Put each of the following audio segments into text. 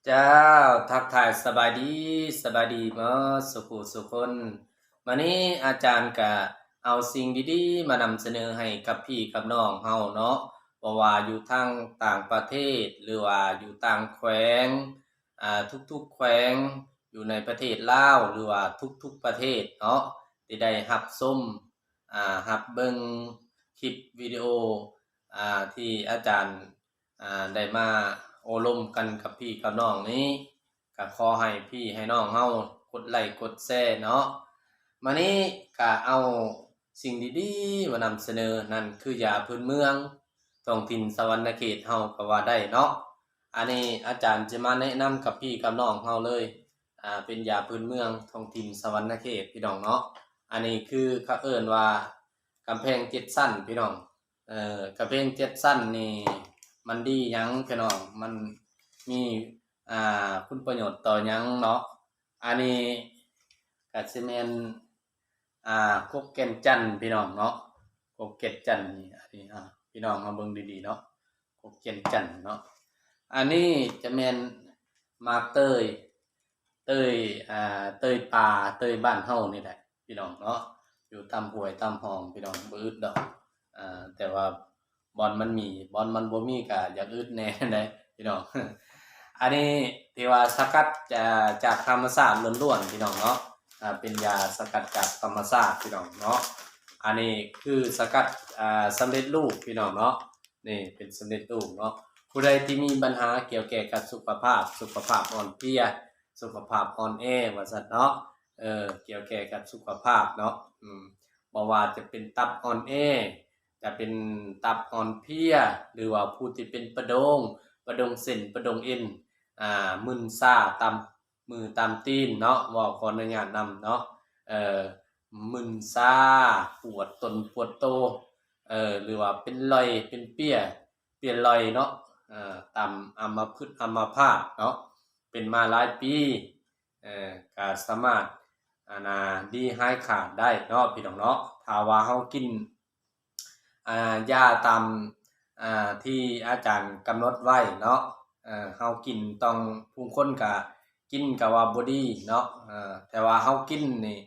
ເຈົ້າ ທັກທາຍສະບາຍດີ ສະບາຍດີເໝິດສູ່ຜູ້ສູ່ຄົນ. ມື້ນີ້ອາຈານກະເອົາສິ່ງດີໆມານຳສະເໜີໃຫ້ກັບພີ່ກັບນ້ອງເຮົາເນາະ, ບໍ່ວ່າຢູ່ທາງຕ່າງປະເທດ ຫຼືວ່າຢູ່ຕ່າງແຂວງ, ອ່າ ທຸກໆແຂວງ ຢູ່ໃນປະເທດລາວ ຫຼືວ່າທຸກໆປະເທດເນາະ ທີ່ໄດ້ຮັບຊົມ ອ່າ ຮັບເບິ່ງຄລິບວິດີໂອ ອ່າ ທີ່ອາຈານ ອ່າ ໄດ້ມາໂອ້ລົມກັນກັບພີ່ກັບນ້ອງນີ້ ກະຂໍໃຫ້ພີ່ໃຫ້ນ້ອງເຮົາກົດໄລກົດແຊເນາະ. ມື້ນີ້ກະເອົາສິ່ງດີໆມານຳສະເໜີ ນັ້ນຄືຢາພື້ນເມືອງທ້ອງຖິ່ນສະຫວັນນະເຂດເຮົາກໍວ່າໄດ້ເນາະ. ອັນນີ້ອາຈານຈະມາແນະນຳກັບພີ່ກັບນ້ອງເຮົາເລີຍ ອ່າ ເປັນຢາພື້ນເມືອງທ້ອງຖິ່ນສະຫວັນນະເຂດພີ່ນ້ອງເນາະ. ອັນນີ້ຄືເຂົາເອີ້ນວ່າກຳແພງເຈັດຊັ້ນພີ່ນ້ອງ. ເອີ ກຳແພງເຈັດຊັ້ນນີ້ມັນດີຫຍັງພີ່ນ້ອງ? ມັນມີ ອ່າ ຄຸນປະໂຫຍດຕໍ່ຫຍັງເນາະ? ອັນນີ້ກະຊິແມ່ນ ອ່າ ກົກແກ່ນຈັນພີ່ນ້ອງເນາະ, ກົກແກ່ນຈັນນີ້ ອັນນີ້ ອ່າ ພີ່ນ້ອງເຮົາເບິ່ງດີໆເນາະ, ກົກແກ່ນຈັນເນາະ. ອັນນີ້ຈະແມ່ນໝາກເຕີຍ ເຕີຍ ອ່າ ເຕີຍປ່າ ເຕີຍບ້ານເຮົານີ້ແຫຼະພີ່ນ້ອງເນາະ, ຢູ່ຕາມຫ້ວຍຕາມຮ່ອງພີ່ນ້ອງ ບໍ່ອຶດດອກ. ອ່າ ແຕ່ວ່າບ່ອນມັນມີ ບ່ອນມັນບໍ່ມີກະຢາກອຶດແດ່ເດ້ພີ່ນ້ອງ. ອັນນີ້ຖືວ່າສະກັດຈາກ ຈາກທຳມະຊາດລ້ວນໆພີ່ນ້ອງເນາະ, ອ່າ ເປັນຢາສະກັດຈາກທຳມະຊາດພີ່ນ້ອງເນາະ. ອັນນີ້ຄືສະກັດ ອ່າ ສຳເລັດຮູບພີ່ນ້ອງເນາະ, ນີ້ເປັນສຳເລັດຮູບເນາະ. ຜູ້ໃດທີ່ມີບັນຫາກ່ຽວແກ່ກັບສຸຂະພາບ ສຸຂະພາບອ່ອນເພຍ ສຸຂະພາບອ່ອນແອວ່າຊັ້ນເນາະ, ເອີ ກ່ຽວແກ່ກັບສຸຂະພາບເນາະ, ອືມ ບໍ່ວ່າຈະເປັນຕັບອ່ອນແອ ຈະເປັນຕັບອ່ອນເພຍ ຫຼືວ່າຜູ້ທີ່ເປັນປະດົງ ປະດົງເສັ້ນ ປະດົງເອັນ ອ່າ ມຶນຊາຕາມມືຕາມຕີນເນາະ, ເວົ້າຂໍອະນຸຍາດນຳເນາະ, ເອີ ມຶນຊາ ປວດຕົນປວດໂຕ ເອີ ຫຼືວ່າເປັນລອຍເປັນເປຍ ເປັນລອຍເນາະ, ເອີ ຕາມອຳມະພຶດອຳມະພາດເນາະ ເປັນມາຫຼາຍປີ ເອີ ກະສາມາດ ອັນນ່າ ດີຫາຍຂາດໄດ້ເນາະພີ່ນ້ອງເນາະ. ຖ້າວ່າເຮົາກິນ ອ່າ ຢາຕາມ ອ່າ ທີ່ອາຈານກຳນົດໄວ້ເນາະ, ເອີ ເຮົາກິນຕ້ອງ ບາງຄົນກະກິນກະວ່າບໍ່ດີເນາະ, ເອີ ແຕ່ວ່າເຮົາກິນນີ້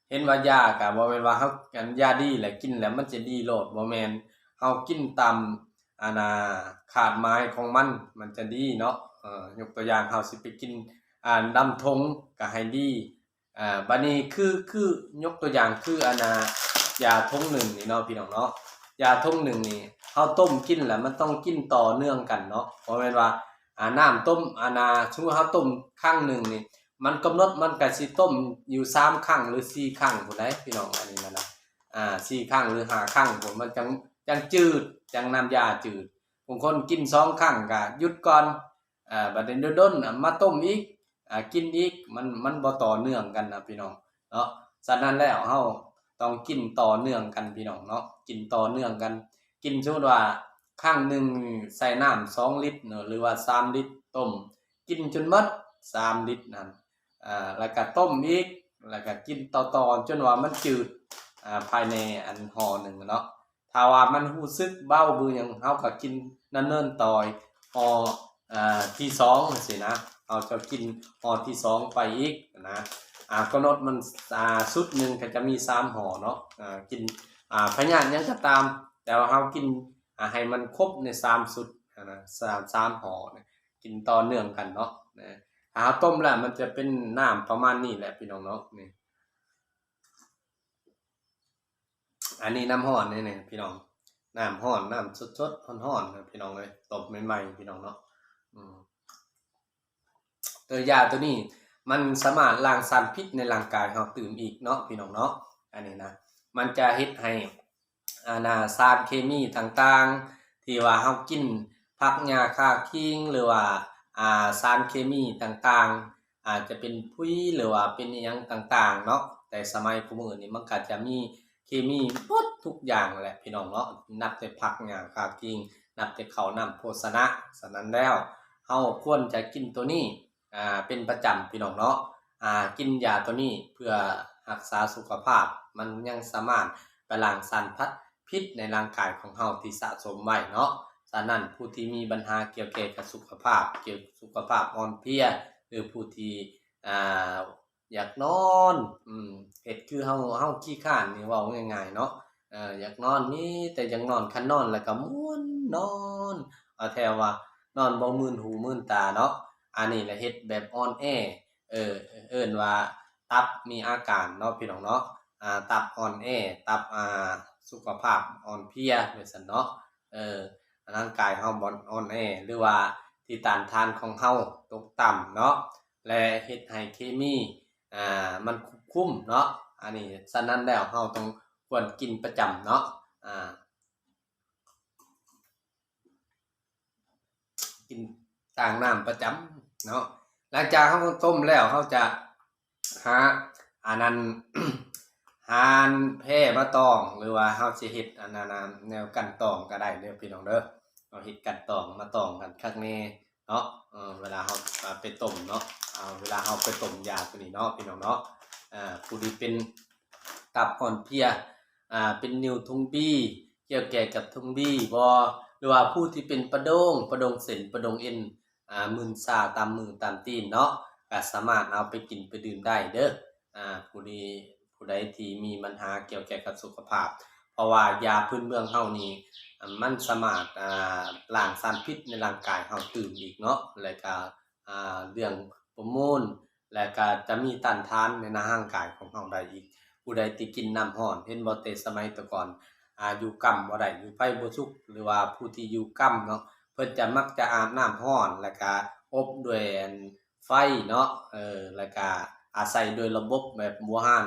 ເຫັນວ່າຢາກະບໍ່ແມ່ນວ່າເຮົາ ອັນ ຢາດີແລ້ວກິນແລ້ວມັນຈະດີໂລດ ບໍ່ແມ່ນ. ເຮົາກິນຕາມ ອັນນ່າ ຄາດໝາຍຂອງມັນ ມັນຈະດີເນາະ. ເອີ ຍົກຕົວຢ່າງ ເຮົາຊິໄປກິນ ອ່າ ດຳຖົງກະໃຫ້ດີ. ອ່າ ບາດນີ້ຄື ຄື ຍົກຕົວຢ່າງຄື ອັນນ່າ ຢາຖົງໜຶ່ງນີ້ເນາະ ພີ່ນ້ອງເນາະ, ຢາຖົງໜຶ່ງນີ້ ເຮົາຕົ້ມກິນແລ້ວມັນຕ້ອງກິນຕໍ່ເນື່ອງກັນເນາະ, ບໍ່ແມ່ນວ່າ ອ່າ ນ້ຳຕົ້ມ ອັນນ່າ ສົມມຸດເຮົາຕົ້ມຄັ້ງໜຶ່ງນີ້ ມັນກຳນົດມັນກະຊິຕົ້ມຢູ່ສາມຄັ້ງ ຫຼື ສີ່ຄັ້ງພຸ້ນໃດ໋ ພີ່ນ້ອງ. ອັນນີ້ນະ ອ່າ ສີ່ຄັ້ງ ຫຼື ຫ້າຄັ້ງພຸ້ນ ມັນຈັ່ງ ຈັ່ງຈືດ ຈັ່ງນ້ຳຢາຈືດ. ບາງຄົນກິນສອງຄັ້ງກະຢຸດກ່ອນ, ອ່າ ບາດນີ້ດົນໆ ມາຕົ້ມອີກ ອ່າ ກິນອີກ ມັນ ມັນບໍ່ຕໍ່ເນື່ອງກັນນະ ພີ່ນ້ອງເນາະ. ສະນັ້ນແລ້ວ ເຮົາຕ້ອງກິນຕໍ່ເນື່ອງກັນ ພີ່ນ້ອງເນາະ, ກິນຕໍ່ເນື່ອງກັນ. ກິນ ສົມມຸດວ່າຄັ້ງໜຶ່ງໃສ່ນ້ຳສອງລິດເນາະ ຫຼືວ່າສາມລິດ ຕົ້ມ ກິນຈົນໝົດສາມລິດນັ້ນ, ອ່າ ແລ້ວກະຕົ້ມອີກ ແລ້ວກະກິນຕໍ່ໆ ຈົນວ່າມັນຈືດ ອ່າ ພາຍໃນອັນຫໍ່ໜຶ່ງເນາະ. ຖ້າວ່າມັນຮູ້ສຶກເບົາບຶຫຍັງ ເຮົາກໍກິນດຳເນີນຕໍ່ຫໍ່ ອ່າ ທີສອງ ຈັ່ງຊີ້ນະ, ເຮົາຈະກິນຫໍ່ທີສອງໄປອີກນະ. ອ່າ ກຳນົດມັນ ອ່າ ຊຸດໜຶ່ງກໍຈະມີສາມຫໍ່ເນາະ, ອ່າ ກິນ ອ່າ ພະຍາດຫຍັງກໍຕາມ ແຕ່ວ່າເຮົາກິນ ອ່າ ໃຫ້ມັນຄົບໃນສາມຊຸດນະ, ສາມ ສາມຫໍ່ນະ, ກິນຕໍ່ເນື່ອງກັນເນາະ. ຖ້າເຮົາຕົ້ມແລ້ວມັນຈະເປັນນ້ຳປະມານນີ້ແຫຼະ ພີ່ນ້ອງເນາະ, ນີ້. ອັນນີ້ນ້ຳຮ້ອນນີ້ ນີ້ ພີ່ນ້ອງ, ນ້ຳຮ້ອນ ນ້ຳສົດໆ ຮ້ອນໆ ນະ ພີ່ນ້ອງເອີຍ, ຕົ້ມໃໝ່ໆ ພີ່ນ້ອງເນາະ. ອືມ ໂຕຢາໂຕນີ້ມັນສາມາດລ້າງສານພິດໃນຮ່າງກາຍເຮົາຕື່ມອີກເນາະ ພີ່ນ້ອງເນາະ. ອັນນີ້ນະ ມັນຈະເຮັດໃຫ້ ອັນນ່າ ສານເຄມີຕ່າງໆ ທີ່ວ່າເຮົາກິນຜັກຫຍ້າຄາຄີງ ຫຼືວ່າ ອ່າ ສານເຄມີຕ່າງໆ ອາດຈະເປັນຝຸ່ນ ຫຼືວ່າເປັນອີ່ຫຍັງຕ່າງໆເນາະ, ແຕ່ສະໄໝຄູ່ມື້ນີ້ມັນກະຈະມີເຄມີເບິດທຸກຢ່າງແຫຼະ ພີ່ນ້ອງເນາະ, ນັບແຕ່ຜັກຫຍ້າຄາຄີງ ນັບແຕ່ເຂົ້ານ້ຳໂພຊະນະ. ສະນັ້ນແລ້ວ ເຮົາຄວນຈະກິນໂຕນີ້ ອ່າ ເປັນປະຈຳ ພີ່ນ້ອງເນາະ, ອ່າ ກິນຢາໂຕນີ້ເພື່ອຮັກສາສຸຂະພາບ, ມັນຍັງສາມາດໄປລ້າງສານພັດ ພິດໃນຮ່າງກາຍຂອງເຮົາທີ່ສະສົມໄວ້ເນາະ. ສະນັ້ນ ຜູ້ທີ່ມີບັນຫາກ່ຽວແກ່ກັບສຸຂະພາບ ກ່ຽວສຸຂະພາບອ່ອນເພຍ ຫຼືຜູ້ທີ່ ອ່າ ຢາກນອນ ອືມ ເຮັດຄືເຮົາ ເຮົາຂີ້ຄ້ານນີ້ ເວົ້າງ່າຍໆເນາະ ເອີ ຢາກນອນ ມີແຕ່ຢາກນອນ ຄັນນອນແລ້ວກໍມ່ວນນອນ ເອົາແທ້ວ່ານອນບໍ່ມື່ນຫູມື່ນຕາເນາະ ອັນນີ້ລະເຮັດແບບອ່ອນແອ ເອີ ເອີ້ນວ່າຕັບມີອາການເນາະ ພີ່ນ້ອງເນາະ ອ່າ ຕັບອ່ອນແອ ຕັບ ອ່າ ສຸຂະພາບອ່ອນເພຍ ວ່າຊັ້ນເນາະ ເອີ ຮ່າງກາຍເຮົາບໍ່ອ່ອນແອ ຫຼືວ່າທີ່ຕ້ານທານຂອງເຮົາຕົກຕ່ຳເນາະ ແລະ ເຮັດໃຫ້ເຄມີ ອ່າ ມັນຄວບຄຸມເນາະ ອັນນີ້ ສະນັ້ນແລ້ວເຮົາຕ້ອງຄວນກິນປະຈຳເນາະ ອ່າ ກິນຕ່າງນ້ຳປະຈຳເນາະ ຫຼັງຈາກເຮົາຕົ້ມແລ້ວ ເຮົາຈະຫາອັນນັ້ນ ຫາແພ້ມາຕອງ ຫຼືວ່າເຮົາຊິເຮັດອັນນັ້ນ ແນວກັ່ນຕອງກໍໄດ້ເດີພີ່ນ້ອງເດີ ເຮົາເຮັດກັ່ນຕອງມາຕອງກັນຄັກແນ່ ເນາະ ເວລາເຮົາໄປຕົ້ມເນາະ ເວລາເຮົາໄປຕົ້ມຢາຕົວນີ້ເນາະ ພີ່ນ້ອງເນາະ ຜູ້ທີ່ເປັນຕັບອ່ອນເພຍ ເປັນນິ້ວທຸງບີ ກ່ຽວແກ່ກັບທຸງບີບໍ ຫຼືວ່າຜູ້ທີ່ເປັນປະດົງ ປະດົງເສັ້ນ ປະດົງເອັນ ມື່ນຊາຕາມມືຕາມຕີນເນາະ ກໍສາມາດເອົາໄປກິນໄປດື່ມໄດ້ເດີ ຜູ້ທີ່ ຜູ້ໃດທີ່ມີບັນຫາກ່ຽວແກ່ກັບສຸຂະພາບ ເພາະວ່າຢາພື້ນເມືອງເຮົານີ້ ມັນສາມາດ ອ່າ ລ້າງສານພິດໃນຮ່າງກາຍເຮົາຕື່ມອີກເນາະ ແລະກະ ອ່າ ເລື່ອງໂຮໂມນ ແລະກະຈະມີຕ້ານທານໃນຮ່າງກາຍຂອງເຮົາໄດ້ອີກ ຜູ້ໃດທີ່ກິນນ້ຳຮ້ອນ ເຫັນບໍ່ ແຕ່ສະໄໝແຕ່ກ່ອນ ອ່າ ຢູ່ກຳບໍ່ໄດ້ ຢູ່ໄຟບໍ່ສຸກ ຫຼືວ່າຜູ້ທີ່ຢູ່ກຳເນາະ ເພິ່ນຈະມັກຈະອາບນ້ຳຮ້ອນ ແລະກະອົບດ້ວຍອັນ ໄຟເນາະ ເອີ ແລ້ວກະອາໄສໂດຍລະບົບແບບບູຮານ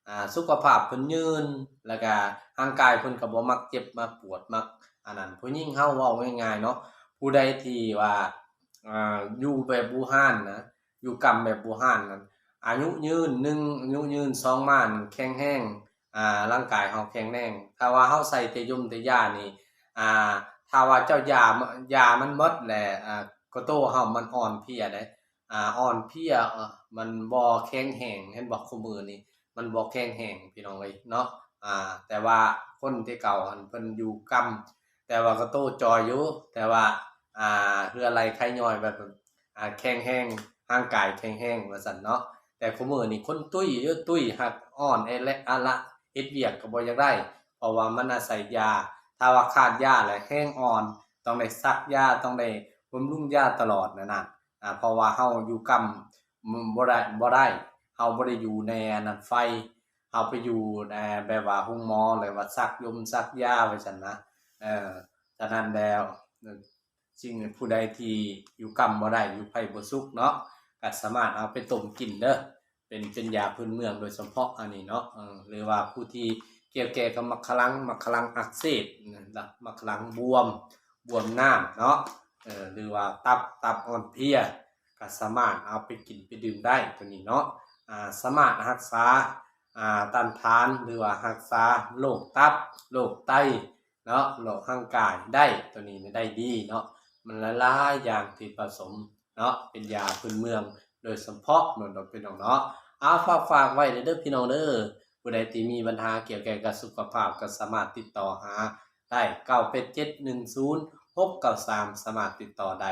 ອ່າ ສຸຂະພາບເພິ່ນຍືນ ແລ້ວກະຮ່າງກາຍເພິ່ນກໍບໍ່ມັກເຈັບມັກປວດມັກອັນນັ້ນ ຜູ້ຍິງເຮົາເວົ້າງ່າຍໆເນາະ ຜູ້ໃດທີ່ວ່າ ອ່າ ຢູ່ແບບບູຮານນະ ຢູ່ກຳແບບບູຮານນັ້ນ ອາຍຸຍືນ ໜຶ່ງ ອາຍຸຍືນ ສອງ ມາແຂງແຮງ ອ່າ ຮ່າງກາຍເຮົາແຂງແຮງ ຖ້າວ່າເຮົາໃສ່ແຕ່ຢົມແຕ່ຢານີ້ ອ່າ ຖ້າວ່າເຈົ້າຢາ ຢາມັນໝົດແລ້ວ ອ່າ ກະໂຕເຮົາມັນອ່ອນເພຍເດ້ ອ່າ ອ່ອນເພຍ ມັນບໍ່ແຂງແຮງ ເຫັນບໍ່ ຄູ່ມື້ນີ້ມັນບໍ່ແຂງແຮງ ພີ່ນ້ອງເອີຍເນາະ ອ່າ ແຕ່ວ່າຄົນແຕ່ເກົ່າຫັ້ນເພິ່ນຢູ່ກຳ ແຕ່ວ່າກະໂຕຈ່ອຍຢູ່ ແຕ່ວ່າ ອ່າ ເຫື່ອໄຫຼໄຄຍ້ອຍແບບ ອ່າ ແຂງແຮງ ຮ່າງກາຍແຂງແຮງວ່າຊັ້ນເນາະ ແຕ່ຄູ່ມື້ນີ້ຄົນຕຸ້ຍຢູ່ ຕຸ້ຍ ຫາກອ່ອນແອແລະອະລະ ເຮັດວຽກກໍບໍ່ຢາກໄດ້ ເພາະວ່າມັນອາໄສຢາ ຖ້າວ່າຂາດຢາແລ້ວແຮງອ່ອນ ຕ້ອງໄດ້ສັກຢາ ຕ້ອງໄດ້ບຳລຸງຢາຕະຫຼອດນັ້ນນະ ອ່າ ເພາະວ່າເຮົາຢູ່ກຳ ບໍ່ໄດ້ ບໍ່ໄດ້ ເຮົາບໍ່ໄດ້ຢູ່ໃນອັນນັ້ນໄຟ ເຮົາໄປຢູ່ ແບບວ່າໂຮງໝໍ ຫຼືວ່າສັກຢົມສັກຢາໄວ້ຊັ້ນນະ ເອີ ສະນັ້ນແລ້ວ ສິ່ງ ຜູ້ໃດທີ່ຢູ່ກຳບໍ່ໄດ້ ຢູ່ໄຟບໍ່ສຸກເນາະ ກໍສາມາດເອົາໄປຕົ້ມກິນເດີ ເປັນ ເປັນຢາພື້ນເມືອງໂດຍສະເພາະອັນນີ້ເນາະ ເອີ ຫຼືວ່າຜູ້ທີ່ກ່ຽວແກ່ກັບໝາກຂະລັງ ໝາກຂະລັງອັກເສບ ໝາກຂະລັງບວມ ບວມນ້ຳເນາະ ເອີ ຫຼືວ່າຕັບ ຕັບອ່ອນເພຍ ກໍສາມາດເອົາໄປກິນໄປດື່ມໄດ້ຕົວນີ້ເນາະ ອ່າ ສາມາດຮັກສາ ອ່າ ຕ້ານທານ ຫຼືວ່າຮັກສາໂລກຕັບ ໂລກໄຕເນາະ ໂລກຮ່າງກາຍໄດ້ ຕົວນີ້ໄດ້ດີເນາະ ມັນຫຼາຍໆຢ່າງທີ່ປະສົມເນາະ ເປັນຢາພື້ນເມືອງໂດຍສະເພາະເນາະ ພີ່ນ້ອງເນາະ ອາ ຝາກ ຝາກໄວ້ເດີພີ່ນ້ອງເດີ ຜູ້ໃດທີ່ມີບັນຫາກ່ຽວແກ່ກັບສຸຂະພາບ ກໍສາມາດຕິດຕໍ່ຫາ ໄດ້ ເກົ້າແປດເຈັດ ໜຶ່ງສູນ ຫົກເກົ້າສາມ ສາມາດຕິດຕໍ່ໄດ້